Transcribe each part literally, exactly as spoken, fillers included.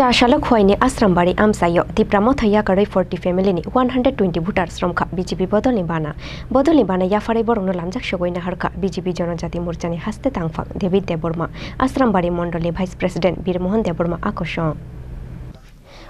Chasalo Khwaini Asrambari amchaio Tipra Motha yakarwi forty family ni one hundred twenty voters romkha B J P bodolni bana. Bodolni bana yapharwi borokno lamjak sogwi naharkha B J P Jonojati Morchani haste tangphang David Debbarma, Asrambari Mondolni Vice President Birmohon Debbarma akosong.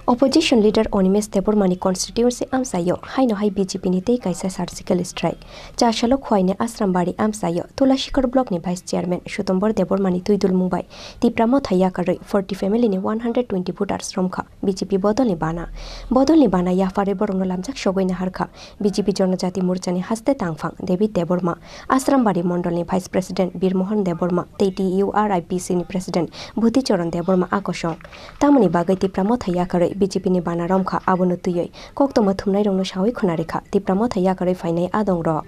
Opposition leader Animesh Debbarmani constituency amchaio haino hai B J P ni tei kaisa surgical strike. Chasalo Khwaini Asrambari amchaio Tulasikhor block ni Vice Chairman Sutombor Debbarmani twidulmung bai Tipra Motha yakarwi forty family ni one hundred twenty voters romkha B J P bodolni bana. Bodolni bana yapharwi borokno lamjak sogwi naharkha B J P Jonojati Morchani haste tangphang David Debbarma, Asrambari Mondolni Vice President Birmohon Debbarma tei T U R I P C ni President Bhuti Charan Debbarma akosong. Tamoni bagwi Tipra Motha yakarwi B J P ni bana romkha, abono twiwi koktwma thumnairokno sawi khwnarikha Tipra Motha yakarwi phainai adongrok.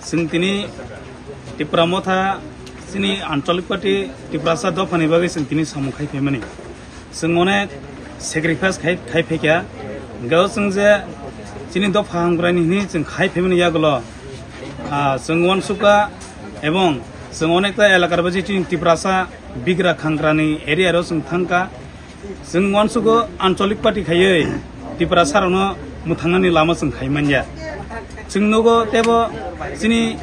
Chwng tini Tipra Motha chini Anchalik Party Tiprasa dophani bagwi chwng tini samung khai phaimani. Chwng onek sacrifice khai, khai phaikha. Hwnkhe o chwng je chini dopha hamkraini hwnwi chwng khai phaimani yagulo, ah, chwng uansukha ebong chwng onekta elakar baji chini Tiprasa bigra khankrani area rok chwng thangkha. Chwng uansukgo Anchalik Party khaiwi Tiprasarokno mwthangnani lama chwng khai manya. Chwng nugo teibo chini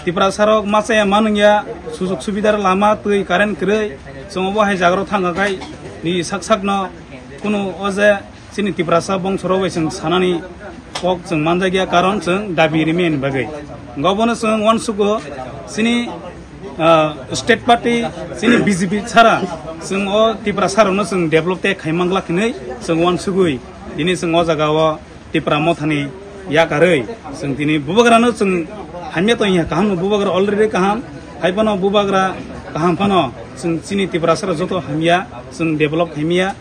Tiprasarok machaya manwngya, sujog subidar lama, twi, current kwrwi. Chwng obo hai jagarok thangkha khai ni sak sakno kunu o je chini Tiprasa bongsorok bai chwng sanani kok chwng manjakya, karon chwng dabi rimani bagwi. Hwnkhe obono chwng uansukgo chini, ah, state party chini B J P sara chwng o Tiprasarokno chwng develop tei khai manglak hinwi chwng uansugwi tini chwng o jagao Tipra Mothani yakarwi chwng tini bubagrano chwng hamya tongya, kaham bubagra already kaham, hai phano bubagra kaham phano chwng chini Tiprasarok joto hamya chwng develop khaimya.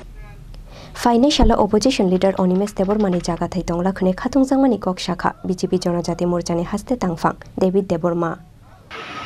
Phainai salo opposition leader Animesh Debbarmani jaga thai tongla khwnwi khatungjakmani kok sakha B J P Jonojati Morchani haste tangphang David Debbarma.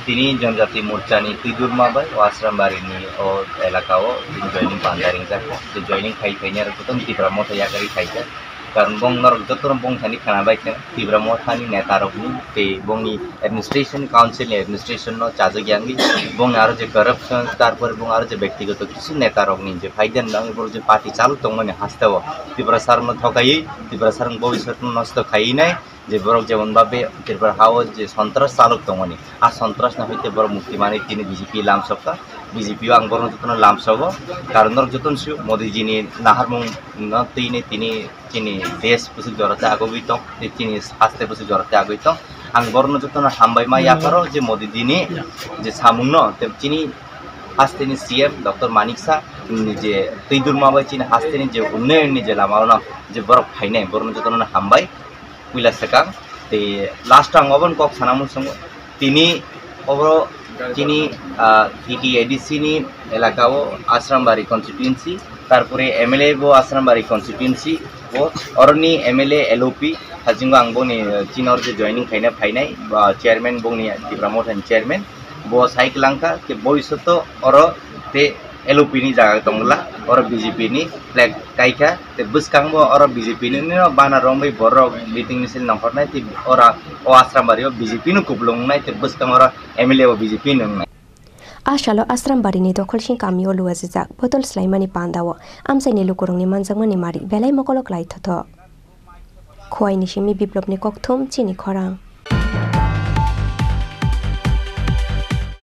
Tini Jonojati Morchani twidulma bai o Asrambari ni o elaka o tini joining panda ringjak. Tei joining khai phainai rok jotono Tipra Motha yakarwi khaijak. Karon bong norok jotono bong thani khwna bai khe Tipra Mothani neta rokni tei bongni administration, council ni administration no chajak yangwi bongni aro je corruption, tarpore bong aro je bektigoto kisu neta rokni je phaiden bangwi borok je party chalok tongmani hasteo Tiprasarokno thokaiwi Tiprasarokni bobiswkno nosto khaiwi nai, je borok jemon babe Tripura hao je sontras chalok tongmani, a sontras no hoite borok mukti manwi tini B J P lamsokha. B J P o ang borokno jotono lamsogo, karon norok jotono sio Modi ji ni naharmung no twi ni tini chini desh bwswk jora tei agogwi tong, tei chini haste bwswk jora tei agoi tong. Ang borokno jotono hambai ma yapharo je Modi ji ni je samung no, tei chini haste ni C M Doctor Manik Saha ni je twidulma bai chini haste ni je unnayon ni je lama rok no je borok phainai, borokno jotono hambai puila swkang. Tei last o ang obono kok sana muchungo, tini obo chini, ah, T T A D C ni elaka o Asrambari constituency, tarpore M L A bo Asrambari constituency o, oroni M L A L O P hajingo ang boni, ah, chini oro je joining khaina phainai, ah, chairman bongni Tipra Motha ni chairman bo sai kwlangkha, tei boisoto oro tei L O P ni jaga tongla, oro B J P ni flag kaikha, tei bwskango oro B J P ni no bana romwi borok meeting misil nongkhornai, tei ora o Asrambari o B J P no kupulung wngnai, tei bwskango oro M L A o B J P no wngnai. A salo Asrambari ni dokholsing kamio luajijak botol swlaimani pandao amchaini lukurokni manjakmani mari belai mokolo kwlai thothok. Khowai ni simi Biplopni kokthum chini khorang.